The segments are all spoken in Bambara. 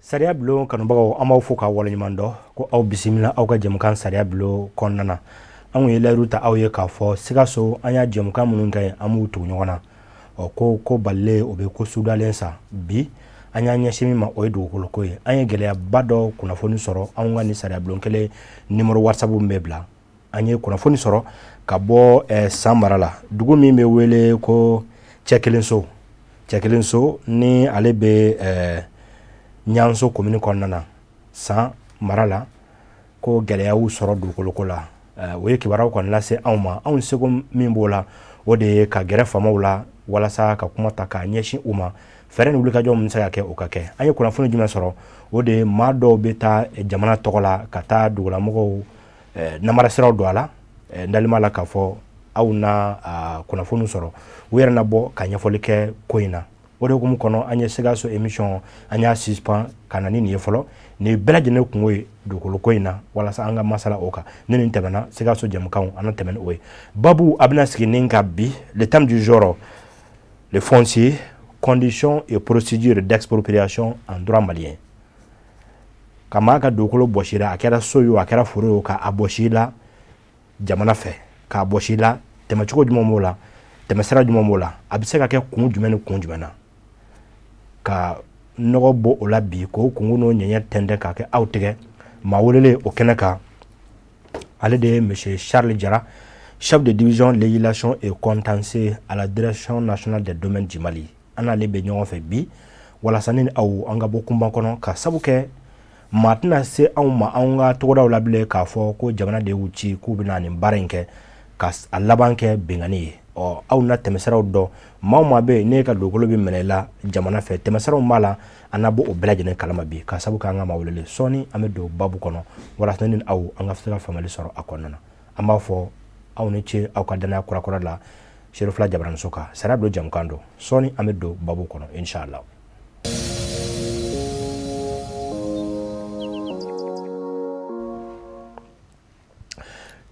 Sariya bulon kanubagaw, an b'aw fo k'aw waleɲuman dɔn ko aw bisimila aw ka jɛmukan sariya bulon kɔnɔna na. An kun ye layiru ta aw ye k'a fɔ Sikaso an y'a jɛmukan minnu kɛ, an b'u tugu ɲɔgɔn na. Ɔ ko balilen o bɛ ko sudalen sa. Bi an y'an ɲɛsin min ma, o ye dugukoloko ye. An ye gɛlɛyaba dɔ kunnafoni sɔrɔ anw ka nin sariya bulon kelen numéro WhatsApp min bɛ bila. An ye kunnafoni sɔrɔ ka bɔ San mara la, dugu min bɛ wele ko Cɛkelenso. Cɛkelenso ni ale bɛ Ɲanso commune kɔnɔna na, San mara la, ko gɛlɛyaw sɔrɔ dugukoloko la. O ye kibaruyaw kɔni lase anw ma. Anw seko min b'o la, o de ye ka gɛrɛ faamaw la walasa ka kuma ta k'a ɲɛsin u ma, fɛɛrɛ ni wulikajɔ min bɛ se ka kɛ, o ka kɛ. An ye kunnafoni jumɛn sɔrɔ? O de ye maa dɔw bɛ taa jamana tɔgɔ la ka taa dugulamɔgɔw namarasiraw don a la. N dalen b'a la k'a fɔ aw na kunnafoni sɔrɔ, u yɛrɛ na bɔ ka ɲɛfɔli kɛ ko in na. O de hukumu kɔnɔ, an ye Sikaso émission an y'a suspend ka na ni nin ye fɔlɔ. Nin bɛɛ lajɛlen kungo ye dugukolo ko in na, walasa an ka masala o kan. Ni nin tɛmɛna, Sikaso jɛmukanw an na tɛmɛ ni o ye. Babu a bɛna sigi nin kan bi, le thème du jour: le foncier, conditions et procédures d'expropriation en droit malien. Ka maa ka dugukolo bɔsi la, a kɛra so ye o, a kɛra foro ye o, k'a bɔsi la jamana fɛ, k'a bɔsi la, tɛmɛcogo jumɛn b'o la, tɛmɛsira jumɛn b'o la, a bɛ se ka kɛ kun jumɛn ni kun jumɛn na? Ka nɔgɔ bɔ o la bi, k'o kungo n'o ɲɛɲɛ tɛntɛn k'a kɛ aw tigɛ. Maa welelen o kɛnɛ kan, ale de ye monsieur Charles Jara, chef de division législation et contentieux à la Direction nationale des domaines du Mali. An n'ale bɛ ɲɔgɔn fɛ bi walasa ni aw an ka bɔ kunba kɔnɔ, ka sabu kɛ maa tɛna se anw ma anw ka togodaw la bilen k'a fɔ ko jamana de y'u ci k'u bɛna nin baara in kɛ, ka a laban kɛ binkanni ye. Ɔ aw na tɛmɛsiraw dɔn. Maa o maa bɛ yen n'e ka dugukolo bɛ minɛ i la jamana fɛ, tɛmɛsiraw b'a la, an na bɔ o bɛɛ lajɛlen kalama bi, ka sabu kɛ an ka maa welelen. Sɔɔni an bɛ don babu kɔnɔ walasa ni aw an ka se ka faamuyali sɔrɔ a kɔnɔna na. An b'a fɔ aw ni ce aw ka danaya kurakura la Serifila Jabaraniso kan. Sariya bulon jɛmukan don. Sɔɔni an bɛ don babu kɔnɔ, inshallah.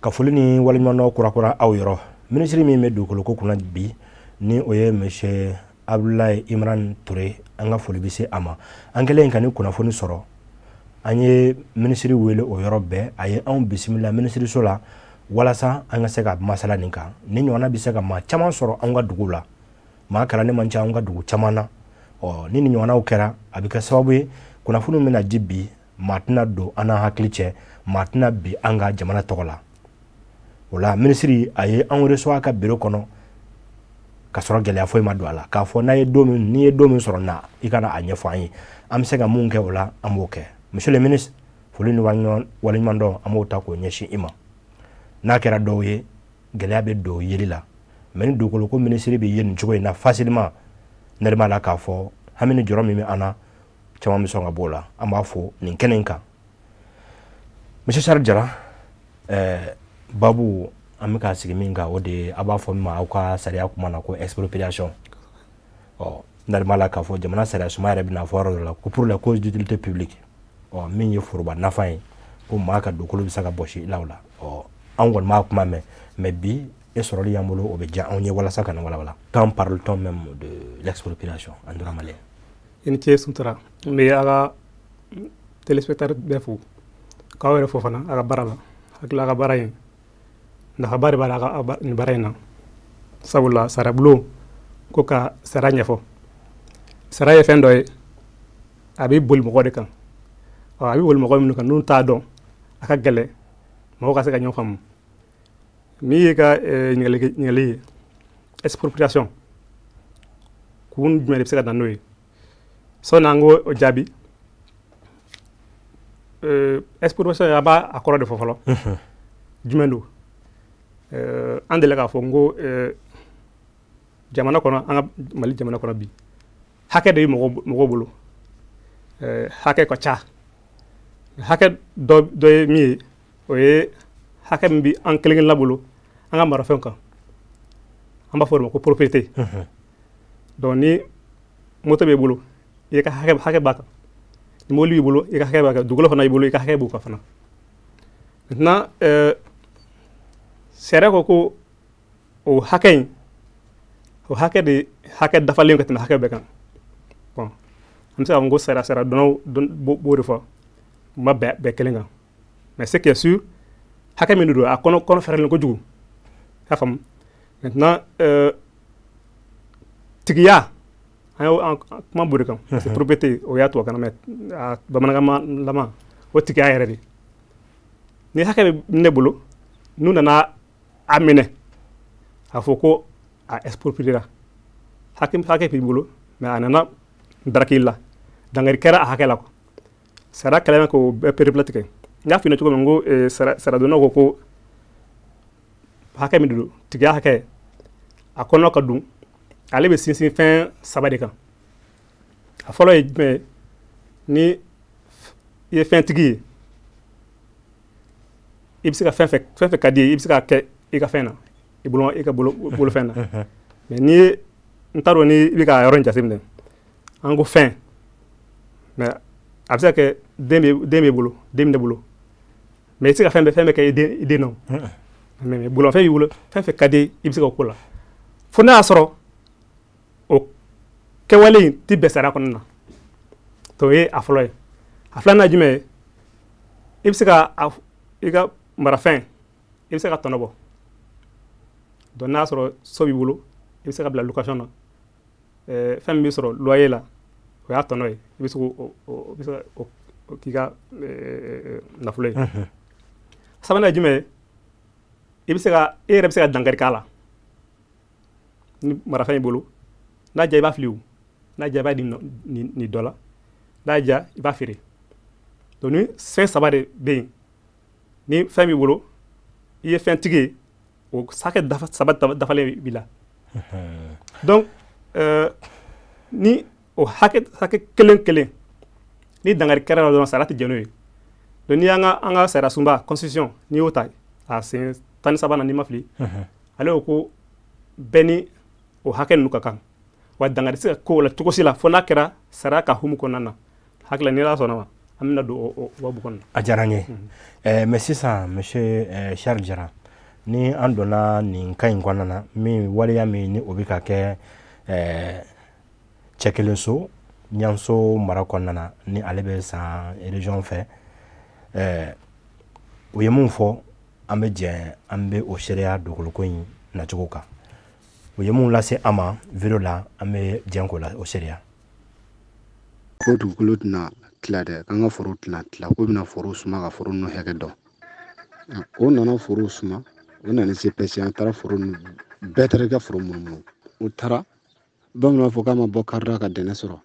Ka foli ni waleɲumandɔn kurakura aw yɔrɔ. Minisiri min bɛ dugukoloko kunna bi, ni o ye monsieur Abdoulaye Imran Touré, an ka foli bɛ se a ma. An kɛlen ka ni kunnafoni sɔrɔ, an ye minisiri wele o yɔrɔ bɛɛ. A ye anw bisimila minisiriso la walasa an ka se ka masala nin kan. Ni ɲɔgɔnna bɛ se ka maa caman sɔrɔ anw ka dugu la, maa kalannen man ca anw ka dugu caman na. Ɔ ni nin ɲɔgɔnnaw kɛra, a bɛ kɛ sababu ye kunnafoni bɛna di bi, maa tɛna don an n'an hakili cɛ, maa tɛna bi an ka jamana tɔgɔ la. O la minisiri a ye anw reçoit a ka bureau kɔnɔ ka sɔrɔ gɛlɛya foyi ma don a la, k'a fɔ n'a ye don min, n'i ye don min sɔrɔ na, i ka na a ɲɛfɔ an ye, an bɛ se ka mun kɛ o la, an b'o kɛ. Monsieur le ministre, foli ni waleɲuman dɔn an b'o ta k'o ɲɛsin i ma. N'a kɛra dɔw ye, gɛlɛya bɛ don yeli la, mais ni dugukoloko minisiri bɛ ye nin cogo in na facilement, ne b'a la k'a fɔ hami ni jɔrɔ min bɛ an na, caman bɛ sɔn ka b'o la. An b'a fɔ nin kɛnɛ in kan. Monsieur Charles Jara, babu an bɛ ka sigi min kan, o de ye a b'a fɔ min ma aw ka sariya kuma na ko expropriation. Ɔ n dalen b'a la k'a fɔ jamana sariya suma yɛrɛ bɛna fɔ yɔrɔ dɔ la ko pour les causes d'utilité publique, ɔ min ye foroba nafa ye, ko maa ka dugukolo bɛ se ka bɔsi i la o la. Ɔ anw kɔni b'a kuma mɛn, mais bi e sɔrɔli y'an bolo, o bɛ diya anw ye walasa ka nin walawala. Quand parle-t-on même de l'expropriation en droit malien? I ni ce Suntara. N bɛ a ka téléspectateur bɛɛ fo, k'aw yɛrɛ fo fana a ka baara la. Hakili a ka baara in nafaba de b'a la, a ka nin baara in na, sabula sariya bulon ko ka sariya ɲɛfɔ. Sariya ye fɛn dɔ ye, a bɛ boli mɔgɔ de kan. A bɛ boli mɔgɔ minnu kan n'u t'a dɔn, a ka gɛlɛn mɔgɔw ka se ka ɲɔgɔn faamu. Min y'i ka ɲininkali ye, expropriation kun jumɛn de bɛ se ka na n'o ye? Sɔnni an k'o jaabi, expropriation an b'a a kɔrɔ de fɔ fɔlɔ. Jumɛn don? An delila k'a fɔ n ko jamana kɔnɔ, an ka Mali jamana kɔnɔ bi, hakɛ de bɛ mɔgɔw bolo. Hakɛ ka ca. Hakɛ dɔ ye min ye, o ye hakɛ min bɛ an kelen kelenna bolo an ka marafɛnw kan, an b'a fɔ o de ma ko propriété. Donc ni moto b'i bolo, i ka hakɛ b'a kan. Ni mobili b'i bolo, i ka hakɛ b'a kan. Dugukolo fana b'i bolo, i ka hakɛ b'o kan fana. Maintenant, sariya ko ko o hakɛ in, o hakɛ de hakɛ dafalen ka tɛmɛ hakɛ bɛɛ kan. Bon, an An bɛ se k'a fɔ ko sariya dɔnnaw b'o de fɔ, u ma bɛn kelen kan. Mais ce qui est sûr, hakɛ min don, a kɔnɔ fɛrɛlen kojugu, i y'a faamu. Maintenant, tigiya, an y'o an kuma b'o de kan, parce que propriété, o y'a tubabukan na, mais a bamanankan lama, o tigiya yɛrɛ de. Ni hakɛ bɛ ne bolo, n'u nana a minɛ, a fɔ ko a exproprié la, hakɛ b'i bolo, mais a nana daraki la, dankari kɛra a hakɛ la quoi. Sariya kɛlen bɛ k'o bɛɛ pereperelatigɛ. N y'a f'i ɲɛna cogo min ko saradonnaw ko hakɛ min don, tigiya hakɛ, a kɔnɔ ka dun, ale bɛ sinsin fɛn saba de kan. A fɔlɔ ye jumɛn ye? Ni i ye fɛntigi ye, i bɛ se ka fɛn fɛn ka di ye, i bɛ se k'a kɛ i ka fɛn na, i bolo, i ka bolofɛn na. Mais n'i ye, n t'a dɔn ni i bɛ ka yɔrɔ in jateminɛ, an ko fɛn, mais a bɛ se ka kɛ den b'i bolo, den bɛ ne bolo, mais i tɛ se ka fɛn bɛɛ kɛ i den na. Mais bolofɛn b'i bolo, fɛn fɛn ka di i bɛ se ka k'o la, fo n'a y'a sɔrɔ o kɛwale in ti bɛn sariya kɔnɔna na. O ye a fɔlɔ ye. A filanan ye jumɛn ye? I bɛ se ka i ka marafɛn, i bɛ se ka tɔnɔ bɔ. Donc n'a y'a sɔrɔ so b'i bolo, i bɛ se ka bila location na, fɛn min bɛ sɔrɔ loyer la, o y'a tɔnɔ ye, i bɛ se k'o k'i ka nafolo ye. Sabanan ye jumɛn ye? I bɛ se ka, e yɛrɛ bɛ se ka dankari k'a la. Ni marafɛn y'i bolo, n'a diya i b'a fili, o n'a diya i b'a di nin dɔ la, n'a diya i b'a feere. Donc ni fɛn saba de bɛ yen, ni fɛn b'i bolo, i ye fɛntigi ye, o hakɛ saba dafalen b'i la. Donc ni o hakɛ kelen kelen ni dankari kɛra la dɔrɔn, sariya tɛ jɛn n'o ye. Donc n'i y'an ka sariya sunba, constitution, n'i y'o ta a sen 13 na, n'i ma fili, ale ko bɛɛ ni o hakɛ ninnu ka kan, wa dankari tɛ se ka k'o la cogo si la fo n'a kɛra sariya ka hukumu kɔnɔna na. Hakili la, ni Ala sɔnna ma, an bɛna don o babu kɔnɔ. A diyara n ye. Mais sisan, monsieur Charles Jara, ni an donna nin cas in kɔnɔna na, min waleya min ni o bɛ ka kɛ cɛ kelen so Ɲanso mara kɔnɔna na, ni ale bɛ San région fɛ, u ye mun fɔ, an bɛ jɛ an bɛ o seereya dugukoloko in nacogo kan. U ye mun lase an ma video la, an bɛ jɛ k'o la o seereya. Ko dugukolo tɛna tila dɛ, k'an ka foro tɛna tila, k'u bɛna foro suma ka foro ninnu hakɛ dɔn. O nana foro suma, o nana se pɛsi, an taara foro ninnu bɛɛ taara i ka foro munumunu. U taara, bamananw b'a fɔ k'a ma bɔ karida ka dɛnɛ sɔrɔ.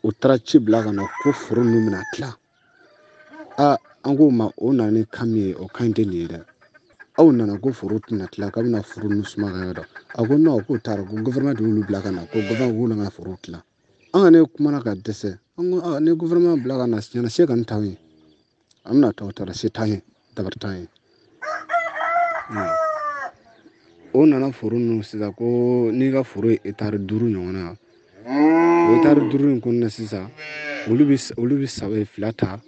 U taara ci bila ka na ko foro ninnu bɛna tila. Aa, an k'o ma, o nana ni kan min ye, o kan tɛ nin ye dɛ. Aw nana ko foro tɛna tila, k'a bɛna foro ninnu suma ka yɔrɔ dɔn. A ko non, k'o taara, ko gouvernement de y'olu bila ka na, ko gouvernement k'u nana foro tila. An ka ne kumana ka dɛsɛ, an ko ni gouvernement bila ka na ɲɛna, se ka nin t'anw ye, an bɛna taa o taara se t'an ye, dabari t'an ye. O nana foro ninnu sisan, ko n'i ka foro ye hectare 5 ɲɔgɔnna, o hectare 5 in kɔnɔna sisan, olu bɛ 2 ta,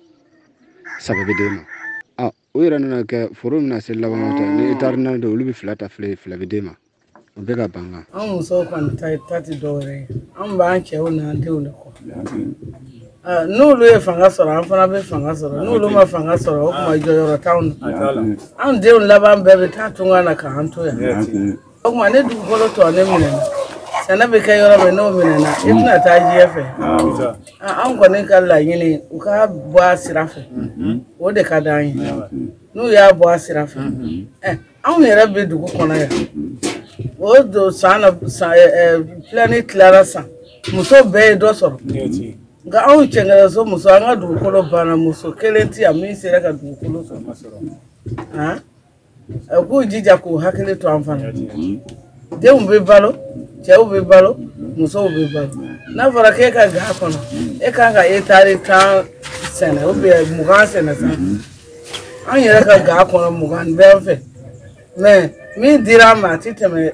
3 bɛ d'e ma. A o yɛrɛ nana kɛ foro bɛna se laban waati, ni hectare 4 don, olu bɛ 2 ta, 2 bɛ d'e ma. O bɛ ka ban kan. An musow kɔni ta tɛ dɔwɛrɛ ye, an b'an cɛw n'an denw de kɔ. N'olu ye fanga sɔrɔ, an fana bɛ fanga sɔrɔ. N'olu ma fanga sɔrɔ, o tuma jɔyɔrɔ t'anw na. An denw laban bɛɛ bɛ taa tunga na k'an to yan. O tuma ni dugukolo tɔ ne minɛna, sɛnɛ bɛ kɛ yɔrɔ min n'o minɛna, i tɛna taa diɲɛ fɛ. An kɔni ka laɲini, u ka bɔ a sira fɛ, o de ka d'an ye. N'u y'a bɔ a sira fɛ, anw yɛrɛ bɛ dugu kɔnɔ yan. O don san na, filɛni tilara san, muso bɛɛ ye dɔ sɔrɔ. Nka anw cɛnkɛlɛso muso, an ka dugukolo banna, muso kelen tɛ yan min sera ka dugukolo sɔrɔ. U k'u jija k'u hakili to an fana. Denw bɛ balo, cɛw bɛ balo, musow bɛ balo. N'a fɔra k'e ka ga kɔnɔ, e kan ka hectare 10 sɛnɛ ou bien 20 sɛnɛ san. An yɛrɛ ka ga kɔnɔ 20 bɛ an fɛ. Mais min dira an ma, a tɛ tɛmɛ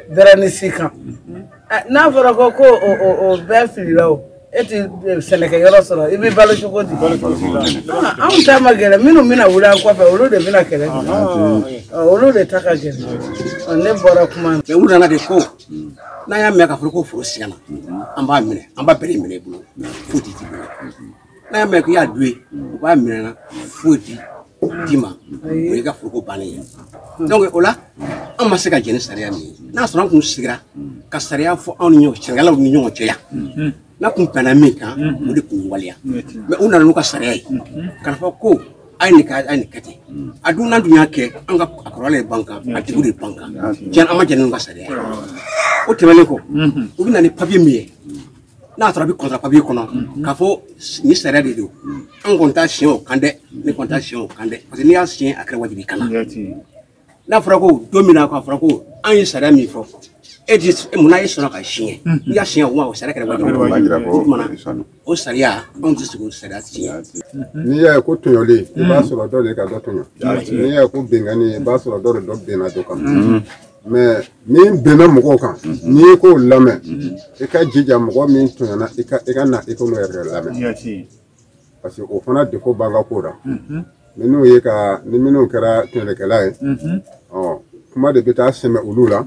bɛrɛ ni si kan. N'a fɔra ko o bɛɛ filila o. E tɛ sɛnɛkɛyɔrɔ sɔrɔ, i bɛ balo cogo di? Anw ta ma gɛlɛn, minnu bɛna wuli an kɔfɛ, olu de bɛna kɛlɛ kɛ, olu de ta ka gɛlɛn. Ne bɔra kuma na. Mais u nana de ko n'an y'a mɛn k'a fɔ ko foro siɲɛna, an b'a minɛ, an b'a bɛɛ de minɛ i bolo, foyi t'i bolo. N'a y'a mɛn k'i y'a du ye, u b'a minɛ na, foyi t'i d'i ma, o y'i ka foroko bannen ye. Donc o la, an ma se ka jɛn ni sariya min ye, n'a sɔrɔ an kun sigira ka sariya fɔ anw ni ɲɔgɔn sariyaw ni ɲɔgɔn cɛ yan, n'a kun bɛnna min kan, o de kun waleya. Mais u nana n'u ka sariya ye k'a fɔ ko a ye nin kɛ, a ye nin kɛ ten. A dun n'an dun y'a kɛ, an ka a kɔrɔla ye ban kan, a degun de ban kan. Tiɲɛ, an ma jɛn n'u ka sariya ye. O tɛmɛnen kɔ, u bɛ na ni papiye min ye, n'a sɔrɔ a bɛ contrat papiye kɔnɔ k'a fɔ nin sariya de don, an kɔni t'a siɲɛ o kan dɛ, ne kɔni t'a siɲɛ o kan dɛ, parce que n'i y'a siɲɛ, a kɛra wajibi kana. N'a fɔra ko don min na k'a fɔra ko an ye sariya min fɔ, e ti munna e sɔnna ka siɲɛ? N'i y'a siɲɛ, o ma o sariya kɛra wajibi. O tuma na o sariya, anw tɛ se k'o sariya siɲɛ. N'i y'a ye ko tɔɲɔlen, i b'a sɔrɔ dɔ de ka dɔ tɔɲɔ. N'i y'a ye ko binkanni, i b'a sɔrɔ dɔ de dɔ binna dɔ kan. Mais min bɛnna mɔgɔw kan, n'i ye k'o lamɛn, i ka jija mɔgɔ min tɔɲɔna, i ka na i k'o yɛrɛ lamɛn, parce que o fana défaut b'an ka ko la. Minnu ye ka ni minnu kɛra tɔɲɔlikɛla ye, ɔ kuma de bɛ taa sɛmɛ olu la,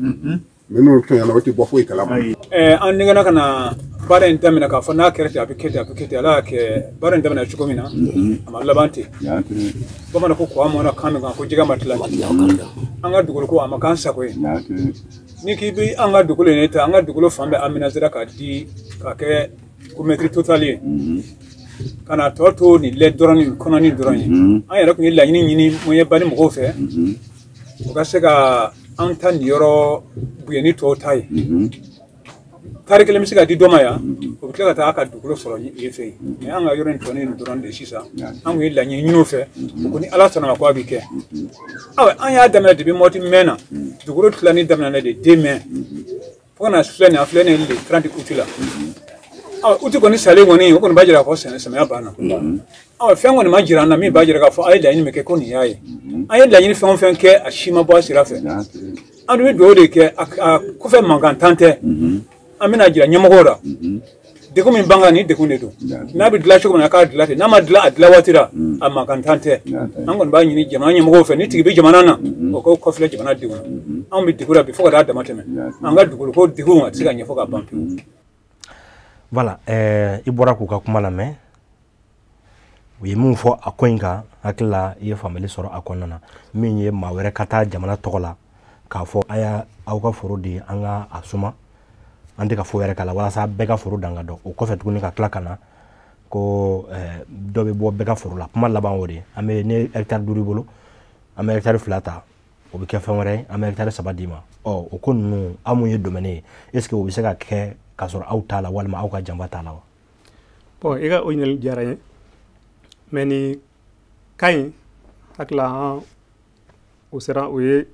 minnu tɔɲɔna, o tɛ bɔ foyi kalama. An nɛgɛnna ka na baara in daminɛ k'a fɔ n'a kɛra ten, a bɛ kɛ ten, a bɛ kɛ ten. Ala y'a kɛ baara in daminɛ cogo min na, a ma laban ten. Bamanan ko kɔ mɔnna kan min kan, ko jɛgɛ ma tila. An ka dugukolo ko a ma k'an sago ye. N'i k'i bɛ an ka dugukolo in ta, an ka dugukolo fan bɛɛ aménagera k'a di k'a kɛ ko mètre total ye, ka na tɔ to nin lɛ dɔrɔn ni kɔnɔni dɔrɔn ye. An yɛrɛ tun ye laɲini ɲini mɔɲɛba ni mɔgɔw fɛ, u ka se ka an ta nin yɔrɔ bonya ni tɔw ta ye. Tari kelen bɛ se ka di dɔ ma yan, o bɛ tila ka taa a ka dugukolo sɔrɔ yen fɛ yen. Mais an ka yɔrɔ in tɔ nin dɔrɔn de sisan, an kun ye laɲini ɲini o fɛ, o ko ni Ala sɔnna ma ko a bɛ kɛ. Awa, an y'a daminɛ depuis mɔti mɛn na, dugukolo tilani daminɛna de 2 mai fo ka na filɛ nin, an filɛ nin le 30 août la. Awa, août kɔni salen kɔni, o kɔni b'a jira k'a fɔ samiya banna. Awa, fɛn kɔni ma jira an na min b'a jira k'a fɔ a ye laɲini min kɛ ko nin y'a ye. An ye laɲini fɛn o fɛn kɛ, a si ma bɔ a sira fɛ. An dun bɛ dugawu de kɛ, a kɔfɛ mankan tan tɛ. An bɛna jira ɲɛmɔgɔw la degun min b'an kan, ni degun de don. N'a bɛ dilan cogo min na, a k'a dilan ten. N'a ma dilan a dilan waati la, a mankan tan tɛ. An kɔni b'a ɲini jamana ɲɛmɔgɔw fɛ, ni tigi bɛ jamana na, o k'o kɔfilɛ jamana degun na. Anw bɛ degun la bi fo ka taa dama tɛmɛ. An ka dugukolo ko degun, a tɛ se ka ɲɛfɔ ka ban pewu. Voilà, i bɔra k'u ka kuma lamɛn, u ye min fɔ a ko in kan, hakili la i ye faamuyali sɔrɔ a kɔnɔna na. Min ye maa wɛrɛ ka taa jamana tɔgɔ la k'a fɔ a y'a aw ka foro di, an ka a suma, an tɛ ka foyi wɛrɛ k'a la walasa bɛɛ ka foro dan ka dɔn. O kɔfɛ tuguni ka tila ka na ko dɔ bɛ bɔ bɛɛ ka foro la. Kuma laban o de, an bɛ ne hectare 5 bolo, an bɛ hectare 2 ta, o bɛ kɛ fɛn wɛrɛ ye, an bɛ hectare 3 d'i ma. Ɔ o ko ninnu, aw mun ye domaine ye, est ce que o bɛ se ka kɛ k'a sɔrɔ aw t'a la walima aw ka janfa t'a la wa? Bon, i ka o ɲininkali diyara n ye, mais nin ka ɲi hakili la, an o sera o ye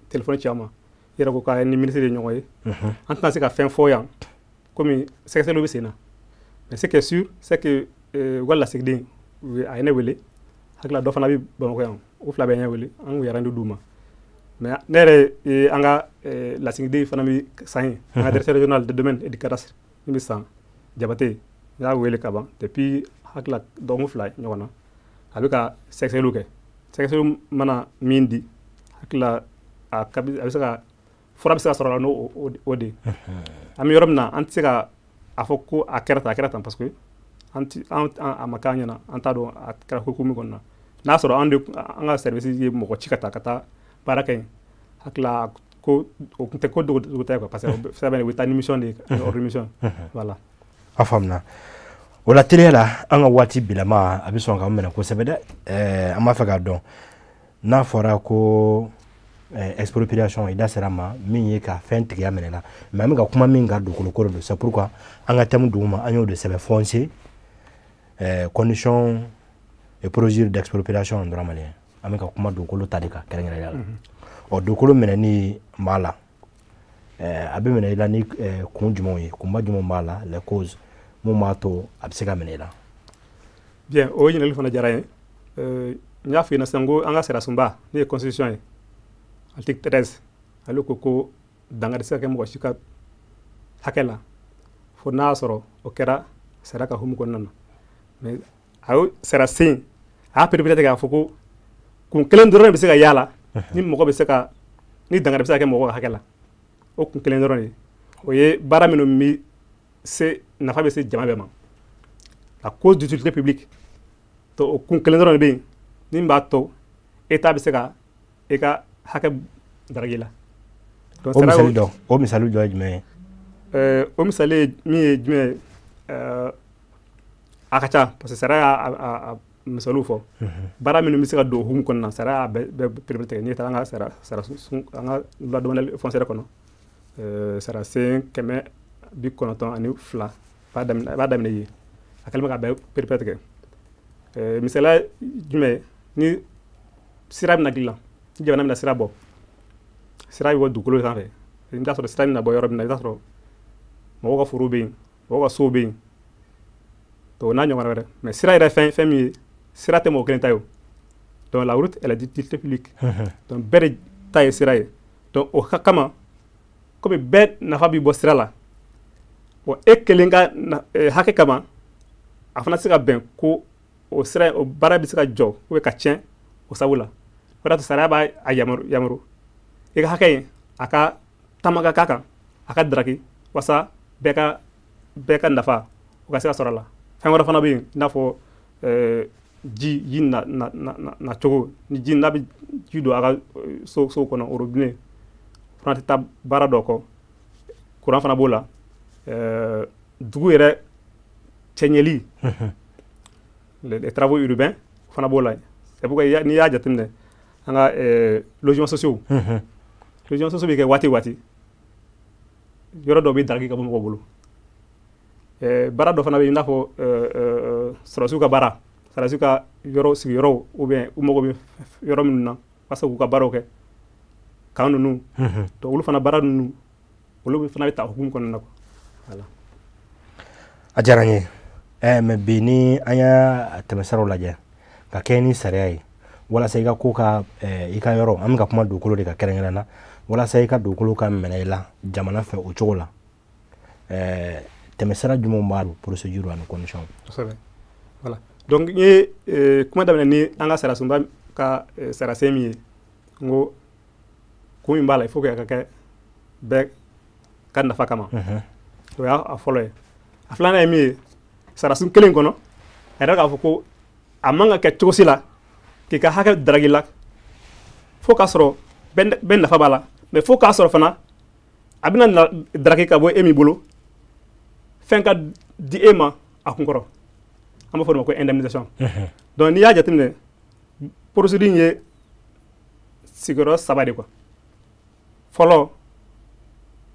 téléphone ci an ma. I yɛrɛ ko k'a ni ministre ye ɲɔgɔn ye, an tɛna se ka fɛn fɔ yan komi sɛgɛsɛgɛliw bɛ sen na. Mais ce qui est sûr, c'est que u ka lasigiden, a ye ne wele, hakili la dɔ fana bɛ Bamakɔ yan, o fila bɛɛ ye ne wele, an kun ye rendu d'u ma. Mais ne yɛrɛ ye an ka lasigiden fana bɛ san ye, an ka directeur régional de domaine et du cadastre min bɛ San, Jabate, n y'a wele ka ban depuis hakili la dɔgɔkun 2 ɲɔgɔn na. A bɛ ka sɛgɛsɛgɛliw kɛ, sɛgɛsɛgɛliw mana min di, hakili la a bɛ se ka fura bɛ se ka sɔrɔ a la n'o o de ye. An bɛ yɔrɔ min na, an tɛ se ka a fɔ ko a kɛra tan, a kɛra tan, parce que an ti an a ma k'an ɲɛna, an t'a dɔn a kɛra ko min kɔnɔna na. N'a sɔrɔ an de an ka service ye mɔgɔ ci ka taa baara kɛ yen, hakili la ko o tun tɛ ko dogo tɛ quoi, parce que sɛbɛn u bɛ taa ni mission de ye, ordre mission, voilà. A faamuna. O la teliya la, an ka waati bilama a bɛ sɔn k'an minɛ kosɛbɛ dɛ. An b'a fɛ k'a dɔn n'a fɔra ko expropriation, i da sera ma min ye ka fɛn tigiya minɛ la, mais an bɛ ka kuma min kan, dugukolo ko de don. C'est pourquoi an ka thème duguma, an y'o de sɛbɛn: foncier, condition et procédure d'expropriation en droit malien. An bɛ ka kuma dugukolo ta de kan kɛrɛnkɛrɛnnenya la. Ɔ dugukolo minɛni b'a la, a bɛ minɛ i la ni kun jumɛnw ye, kunba jumɛnw b'a la, les causes mun b'a to a bɛ se ka minɛ i la? Bien, o ɲininkali fana diyara n ye. N y'a f'i ɲɛna sisan ko an ka sariya sunba n'o ye constitution ye, article 13, ale ko ko dankari tɛ se ka kɛ mɔgɔ si ka hakɛ la. Fo n'a y'a sɔrɔ o kɛra sariya ka hukumu kɔnɔna na. Mais a y'o sariya sen a y'a pereperelatigɛ k'a fɔ ko kun kelen dɔrɔn de bɛ se ka y'a la ni mɔgɔ bɛ se ka ni dankari bɛ se ka kɛ mɔgɔ ka hakɛ la. O kun kelen dɔrɔn de o ye baara minnu bɛ se nafa bɛ se jama bɛɛ ma, la cause d'utilité publique. Donc o kun kelen dɔrɔn de bɛ yen min b'a to État bɛ se ka e ka hakɛ daraki la. O misali dɔ ye jumɛn ye? O misali ye min ye jumɛn ye, a ka ca parce que sariya y'a misaliw fɔ. Baara minnu bɛ se ka don o hukumu kɔnɔna na, sariya y'a bɛɛ pereperelatigɛ. N'i taara an ka sariya an ka loi domaniale foncière kɔnɔ, sariya sen 992 a b'a daminɛ yen, a kɛlen bɛ k'a bɛɛ pereperelatigɛ. Misaliya jumɛn, ni sira bɛna dilan, ni jamana bɛna sira bɔ, sira bɛ bɔ dugukolo sanfɛ, i bɛ t'a sɔrɔ sira bɛna bɔ yɔrɔ min na, i bɛ t'a sɔrɔ mɔgɔw ka foro bɛ yen, mɔgɔw ka sow bɛ yen, donc o n'a ɲɔgɔnna wɛrɛ. Mais sira yɛrɛ fɛn min ye, sira tɛ mɔgɔ kelen ta ye o. Donc la route, elle est d'utilité publique. Donc bɛɛ de ta ye sira ye. Donc o kama, komi bɛɛ nafa bɛ bɔ sira la, bon e kelen ka hakɛ kama, a fana tɛ se ka bɛn ko o sira o baara bɛ se ka jɔ ou bien ka tiɲɛ o sabu la. O de y'a to sariya b'a yamaru i ka hakɛ in a ka taama ka k'a kan, a ka daraki walasa bɛɛ ka nafa o ka se ka sɔrɔ a la. Fɛn wɛrɛ fana bɛ yen i n'a fɔ ji na cogo, ni ji n'a bɛ ji don a ka so kɔnɔ, robinet fana tɛ taa baara dɔ kɔ, courant fana b'o la, dugu yɛrɛ cɛɲɛli, les travaux urbains fana b'o la. C'est pourquoi n'i y'a jateminɛ an ka logements sociaux, logements sociaux bɛ kɛ waati waati, yɔrɔ dɔ bɛ daraki ka bɔ mɔgɔw bolo. Baara dɔ fana bɛ yen i n'a fɔ sɔrɔdasiw ka baara, sɔrɔdasiw ka yɔrɔ sigiyɔrɔw ou bien u mago bɛ yɔrɔ minnu na walasa k'u ka baaraw kɛ, camp ninnu, donc olu fana baara ninnu olu fana bɛ ta hukumu kɔnɔna na quoi. Voilà. A diyara n ye. Mais bi ni an y'a tɛmɛsiraw lajɛ ka kɛ ni sariya ye walasa i ka ko ka i ka yɔrɔ, an bɛ ka kuma dugukolo de kan kɛrɛnkɛrɛn na, walasa i ka dugukolo ka minɛ i la jamana fɛ o cogo la, tɛmɛsira jumɛnw b'a procédure ani condition? Kosɛbɛ. Voilà. Donc n ye kuma daminɛ ni an ka sariyasunba ka sariyasen min ye, n ko kun min b'a la, il faut que a ka kɛ bɛɛ ka nafa kama. O y'a fɔlɔ ye. A filanan ye min ye, sariyasun kelen kɔnɔ a yɛrɛ k'a fɔ ko a man ka kɛ cogo si la k'i ka hakɛ daraki la fo k'a sɔrɔ bɛɛ nafa b'a la, mais fo k'a sɔrɔ fana a bɛna daraki ka bɔ e min bolo, fɛn ka di e ma a kunkɔrɔ, an b'a fɔ o ma ko indemnisation. Donc n'i y'a jateminɛ, procédure in ye sigiyɔrɔ saba de quoi. Fɔlɔ,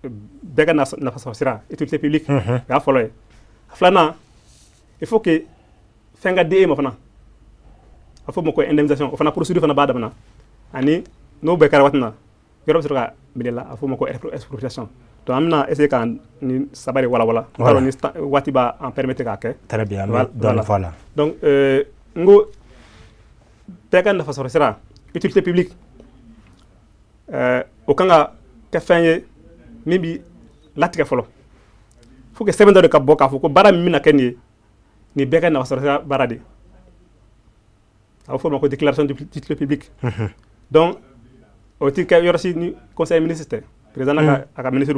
bɛɛ ka nafa sɔrɔ sira, utilité publique, o y'a fɔlɔ ye. A filanan, il faut que fɛn ka di e ma fana, a fɔ o ma ko indemnisation, o fana procédure fana b'a damana. Ani n'o bɛɛ kɛra waati min na, yɔrɔ bɛ sɔrɔ ka minɛ la, a fɔ o ma ko expropriation. Donc an bɛna essayer ka nin saba de walawala. N t'a dɔn ni waati b'an permettre k'a kɛ. Très bien, an bɛ dɔɔnin fɔ a la. Donc n ko bɛɛ ka nafa sɔrɔ sira, utilité publique, o kan ka kɛ fɛn ye min bi latigɛ fɔlɔ. Faut que sɛbɛn dɔ de ka bɔ k'a fɔ ko baara min bɛna kɛ nin ye, nin bɛɛ ka nafa sɔrɔ sira baara de. A bɛ fɔ o ma ko déclaration d'utilité publique. Donc o ti kɛ yɔrɔ si ni conseil ministre tɛ, président n'a a ka ministre,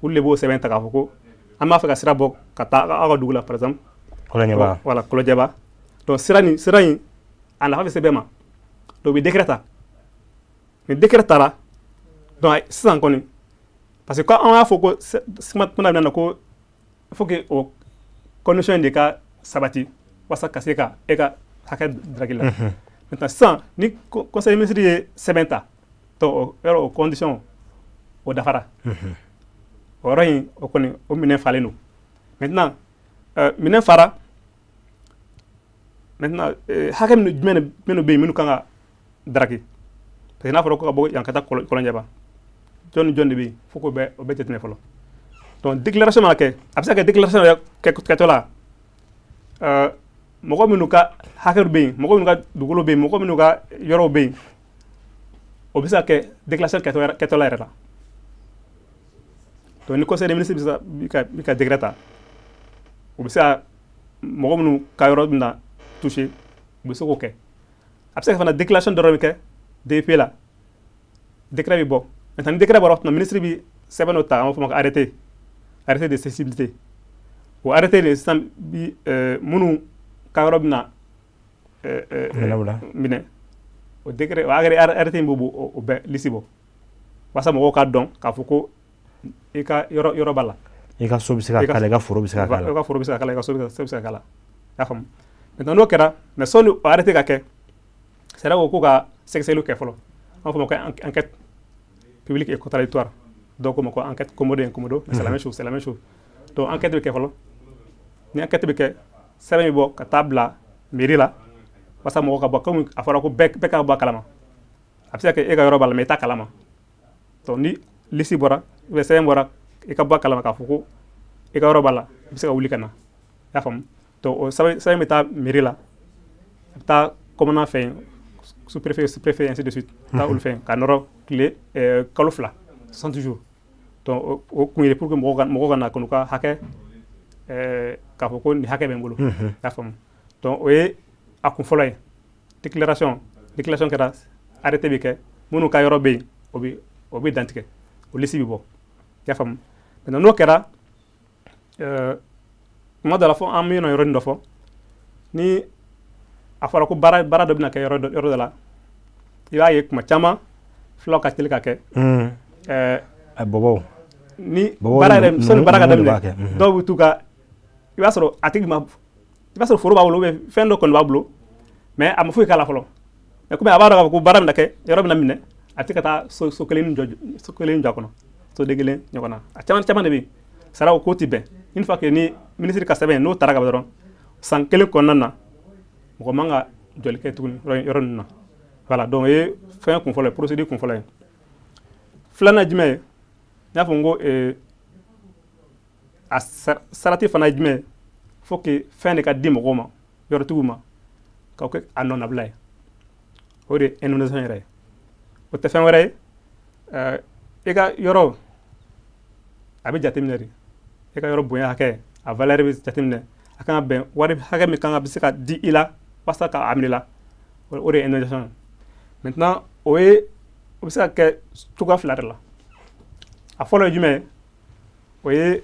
olu de b'o sɛbɛn ta k'a fɔ ko an b'a fɛ ka sira bɔ ka taa aw ka dugu la, par exemple. Kɔlɔnjɛba. Voilà, Kɔlɔnjɛba. Donc sira in a nafa bɛ se bɛɛ ma. Donc u bɛ décret ta. Ni décret taara, donc sisan kɔni, parce que an y'a fɔ ko kuma daminɛ na ko il faut que o condition in de ka sabati walasa ka se ka e ka hakɛ daraki la. Maintenant sisan ni conseil ministre ye sɛbɛn ta, donc o yɔrɔ o condition o dafara. O yɔrɔ in o kɔni o minɛn falen don. Maintenant minɛn fara, maintenant hakɛ minnu jumɛn minnu bɛ yen minnu kan ka daraki, parce que n'a fɔra ko ka bɔ yan ka taa Kɔlɔnjɛba, jɔn ni jɔn de bɛ yen, fo k'o bɛɛ o bɛɛ jateminɛ fɔlɔ. Donc déclaration mana kɛ, a bɛ se ka kɛ déclaration yɛrɛ kɛtɔ la, mɔgɔ minnu ka hakɛ bɛ yen, mɔgɔ minnu ka dugukolo bɛ yen, mɔgɔ minnu ka yɔrɔw bɛ yen, o bɛ se ka kɛ déclaration kɛtɔ la yɛrɛ la. Donc ni conseil des ministres bɛ ka décret ta, U bɛ se ka mɔgɔ minnu ka yɔrɔ bɛna toucher, u bɛ se k'o kɛ. A bɛ se ka fana déclaration dɔrɔn bɛ kɛ DP la, décret bɛ bɔ. Maintenant, ni décret bɔra, ministre bɛ sɛbɛn dɔ ta, an b'a fɔ o ma ko arrêté de cessibilité. O arrêté de sisan bi minnu ka yɔrɔ bɛna minɛ, o décret, o arrêté in b'o o bɛɛ liste bɔ walasa mɔgɔw ka dɔn k'a fɔ ko i ka yɔrɔ b'a la. I ka so bɛ se ka k'a la, i ka foro bɛ se ka k'a la. I ka foro bɛ se ka k'a la, i ka so bɛ se ka k'a la. I y'a faamu? Maintenant, n'o kɛra, mais sɔnni o arrêté ka kɛ, sariya ko k'u ka sɛgɛsɛgɛliw kɛ fɔlɔ. An b'a fɔ o ma ko enquête publique et contradictoire. Dɔw ko ma ko enquête commodo incommodo, mais c'est la même chose, c'est la même chose. Donc enquête bɛ kɛ fɔlɔ. Ni enquête bɛ kɛ, sɛbɛn bɛ bɔ ka taa bila mairie la walasa mɔgɔw ka bɔ, komi a fɔra ko bɛɛ ka bɔ a kalama. A bɛ se ka kɛ e ka yɔrɔ b'a la, mais i t'a kalama. Donc ni liste bɔra ou bien sɛbɛn bɔra, i ka bɔ a kalama k'a fɔ ko i ka yɔrɔ b'a la, i bɛ se ka wuli ka na. I y'a faamu? Donc o sɛbɛn bɛ taa mairie la, a bɛ taa commandant fɛ yen, sous-préfet, ainsi de suite, taa olu fɛ yen ka nɔrɔ tile kalo 2, 60 jours. Donc o kun ye pour que mɔgɔw ka na ka n'u ka hakɛ k'a fɔ ko nin hakɛ bɛ n bolo. I y'a faamu? Donc o ye a kun fɔlɔ ye. Déclaration kɛra, arrêté bɛ kɛ, minnu ka yɔrɔ bɛ yen, o bɛ dantigɛ, o liste bɛ bɔ. I y'a faamu? Maintenant, n'o kɛra, tuma dɔ la, fɔ an bɛ na yɔrɔnin dɔ fɔ, ni a fɔra ko baara dɔ bɛna kɛ yɔrɔ dɔ la, i b'a ye kuma caman fulaw ka teli ka kɛ. Bɔbɔw. Ni baara yɛrɛ, sɔnni baara ka daminɛ, dɔw bɛ t'u ka, i b'a sɔrɔ a tigi ma, i b'a sɔrɔ foro b'a bolo ou bien fɛn dɔ kɔni b'a bolo, mais a ma foyi k'a la fɔlɔ. Mais komi a b'a dɔn k'a fɔ ko baara bɛna kɛ, yɔrɔ bɛna minɛ, a tɛ ka taa so kelen jɔ, so kelen jɔ a kɔnɔ, soden kelen ɲɔgɔn na. A caman caman de bɛ yen, saraw ko tɛ bɛn. Une fois que ni ministre ka sɛbɛn n'o taara ka ban dɔrɔn, san 1 kɔnɔna na, mɔgɔ man ka jɔli kɛ tuguni yɔrɔ ninnu na. Voilà, donc o ye fɛn kun fɔlɔ ye, procédure kun fɔlɔ ye. Filanan jumɛn ye? N y'a fɔ n ko a sarati fana ye jumɛn ye? Faut que fɛn de ka di mɔgɔw ma, yɔrɔtigiw ma, k'o kɛ a nɔnabila ye. O de ye indemnisation yɛrɛ ye. O tɛ fɛn wɛrɛ ye, i ka yɔrɔ a bɛ jateminɛ de, i ka yɔrɔ bonya hakɛ, a valeur bɛ jateminɛ, a kan ka bɛn wari hakɛ min kan ka bɛ se ka di i la walasa k'a minɛ i la, o de ye indemnisation ye. Maintenant, o ye, o bɛ se ka kɛ cogoya fila de la. A fɔlɔ ye jumɛn ye? O ye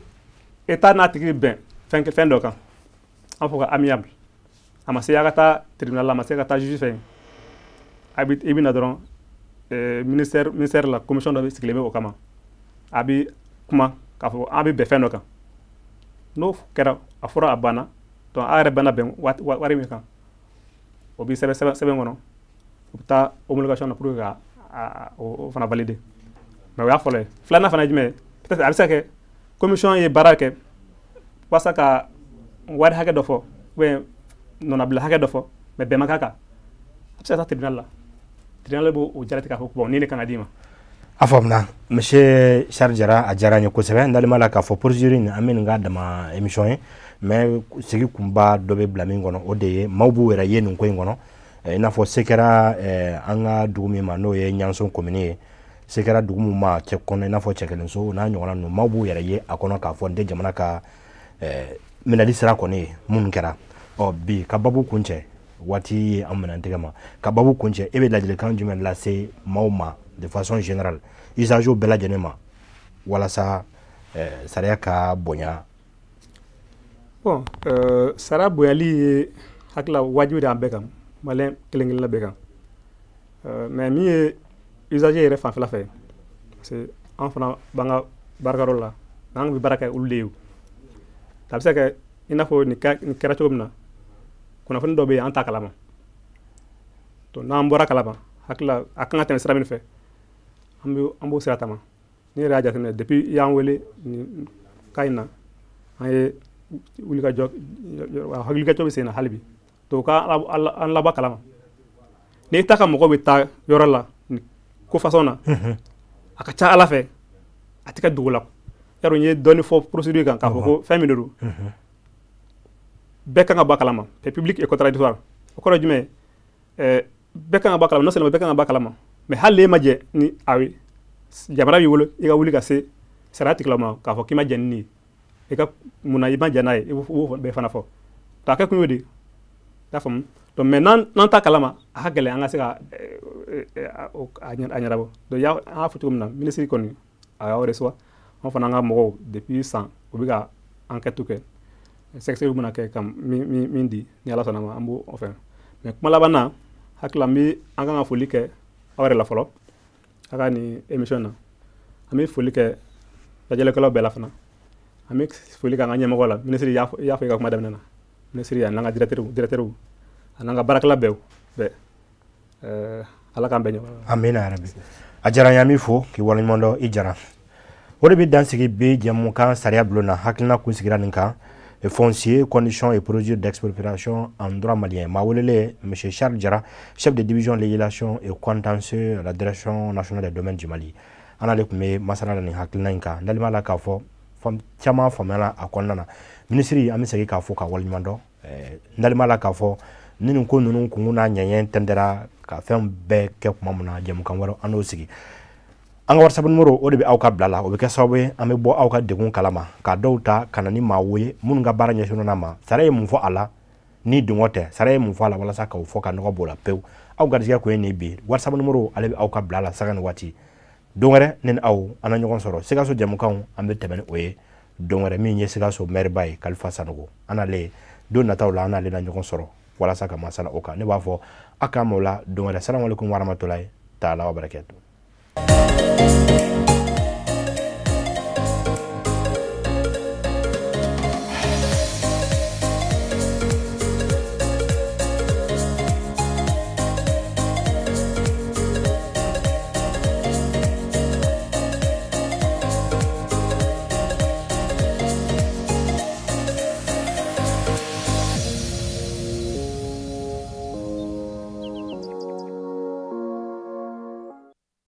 État n'a tigi bɛn fɛn dɔ kan, an b'a fɔ ko amiable. A ma se a ka taa tribunal la, a ma se ka taa juge fɛ yen. A bɛ, i bɛ na dɔrɔn ministère la, commission dɔ bɛ sigilen bɛ o kama, a bɛ kuma k'a fɔ an bɛ bɛn fɛn dɔ kan. N'o kɛra, a fɔra a banna. Donc a yɛrɛ bɛna bɛn wari min kan, o bɛ sɛbɛn sɛbɛn kɔnɔ, o bɛ taa homologation na pour que ka o fana valider. Mais o y'a fɔlɔ ye. Filanan fana ye jumɛn ye? Peut-être a bɛ se ka kɛ commission ye baara kɛ walasa ka wari hakɛ dɔ fɔ ou bien nɔnabila hakɛ dɔ fɔ, mais bɛn ma k'a kan, a bɛ se ka taa tribunal la, tribunal b'o jaabi k'a fɔ bon, nin de kan ka d'i ma. A faamuna, monsieur Charles Jara, a diyara n ye kosɛbɛ. N dalen b'a la k'a fɔ procédure in, an bɛ nin k'a dama émission ye, mais sigi kunba dɔ bɛ bila min kɔnɔ, o de ye maaw b'u yɛrɛ ye nin ko in kɔnɔ. I n'a fɔ se kɛra an ka dugu min ma, n'o ye Ɲanso commune ye, se kɛra dugu min ma cɛ kɔnɔ, i n'a fɔ Cɛkelenso n'a ɲɔgɔnna ninnu, maaw b'u yɛrɛ ye a kɔnɔ k'a fɔ n tɛ jamana ka minɛli sira kɔni ye minnu kɛra. Ɔ bi ka babu kun cɛ, waati ye an minɛ tɛgɛ ma, ka babu kun cɛ, e bɛ ladilikan jumɛn lase maaw ma de façon générale, usagers bɛɛ lajɛlen ma, walasa sariya ka bonya? Bon, sariya bonyali ye hakili la wajibi de an bɛɛ kan, malien kelen kelenna bɛɛ kan. Mais min ye usager yɛrɛ fanfɛla fɛ, parce que an fana b'an ka baarakɛyɔrɔ la, n'an bɛ baara kɛ olu de ye. A bɛ se ka kɛ i n'a fɔ nin kɛra cogo min na, kunnafoni dɔ bɛ yen, an t'a kalama. Donc n'an bɔra kalama, hakili la a kan ka tɛmɛ sira min fɛ, an b'o sira taama. N'i yɛrɛ y'a jateminɛ, depuis i y'an wele nin cas in na, an ye wulikajɔ, wulikajɔ bɛ sen na hali bi. Donc ka an labɔ kalama, n'i ta ka mɔgɔ bɛ taa yɔrɔ la nin ko façon na, a ka ca Ala fɛ a tɛ kɛ dogo la. Yarɔ, n ye dɔɔni fɔ procédure kan k'a fɔ ko fɛn min de don, bɛɛ kan ka bɔ a kalama, c'est public et contradictoire. O kɔrɔ ye jumɛn ye? Bɛɛ kan ka bɔ a kalama, non seulement bɛɛ kan ka bɔ a kalama, mais hali n'e ma jɛ ni a ye, jamana b'i bolo i ka wuli ka se sariya tigilama k'a fɔ k'i ma jɛn ni nin ye. I ka mun na i ma jɛn n'a ye, i b'o bɛɛ fana fɔ. Donc a kɛ kun y'o de ye, i y'a faamu. Donc mais n'an t'a kalama, a ka gɛlɛn an ka se ka a ɲɛnabɔ. Donc an y'a fɔ cogo min na, minisiri kɔni a y'aw reçoit, an fana an ka mɔgɔw depuis san u bɛ ka enquête kɛ, sɛgɛsɛgɛliw bɛna kɛ ka min di, ni Ala sɔnna ma, an b'o fɛn. Mais kuma laban na, hakili la, n bɛ an kan ka foli kɛ aw yɛrɛ la fɔlɔ a ka nin émission na. An bɛ foli kɛ lajɛlikɛlaw bɛɛ la fana, an bɛ foli kɛ an ka ɲɛmɔgɔ la, minisiri, i y'a fɔ i ka kuma daminɛ na, minisiri ani n'an ka directeur ani n'an ka baarakɛla bɛɛ, Ala k'an bɛɛ ɲɔgɔn. Amina yarabi. A diyara n ye, an b'i fo k'i waleɲuman dɔn, i jara. O de bɛ dan sigi bi jɛmukan sariya bulon na. Hakilina kun sigira nin kan: foncier, conditions et procédures d'expropriation en droit malien. Maa welelen, M. Charles Diarra, chef de division législation et contentieux à la Direction nationale des domaines du Mali. An n'ale tun bɛ masala la nin hakilina in kan. N dalen b'a la k'a fɔ caman faamuyala a kɔnɔna na. Minisiri, an bɛ segin k'a fɔ ka waleɲuman dɔn. N dalen b'a la k'a fɔ ni nin ko ninnu kunkun n'a ɲɛɲɛ tɛntɛra ka fɛn bɛɛ kɛ tuma min na, jɛmukan wɛrɛ an n'o sigi. An ka WhatsApp numéro, o de bɛ aw ka bila la, o bɛ kɛ sababu ye an bɛ bɔ aw ka degun kalama, ka dɔw ta ka na ni maa ye minnu ka baara ɲɛsinnen n'a ma. Sariya ye mun fɔ a la? Ni dungɔ tɛ, sariya ye mun fɔ a la walasa k'o fɔ ka nɔgɔ b'o la pewu. Aw garijɛgɛ kun ye nin bi. WhatsApp numéro, ale bɛ aw ka bila la sanga ni waati. Don wɛrɛ, ne ni aw an na ɲɔgɔn sɔrɔ Sikaso jɛmukanw, an bɛ tɛmɛ ni o ye don wɛrɛ. Min ye Sikaso maire ye, Kalifa Sanogo, an n'ale don nataw la, an n'ale na ɲɔgɔn sɔrɔ walasa ka masala o kan. Ne b'a fɔ a k'an m'o la don wɛrɛ. Salamu aleykum warahmatulahi taala wa barakatuh.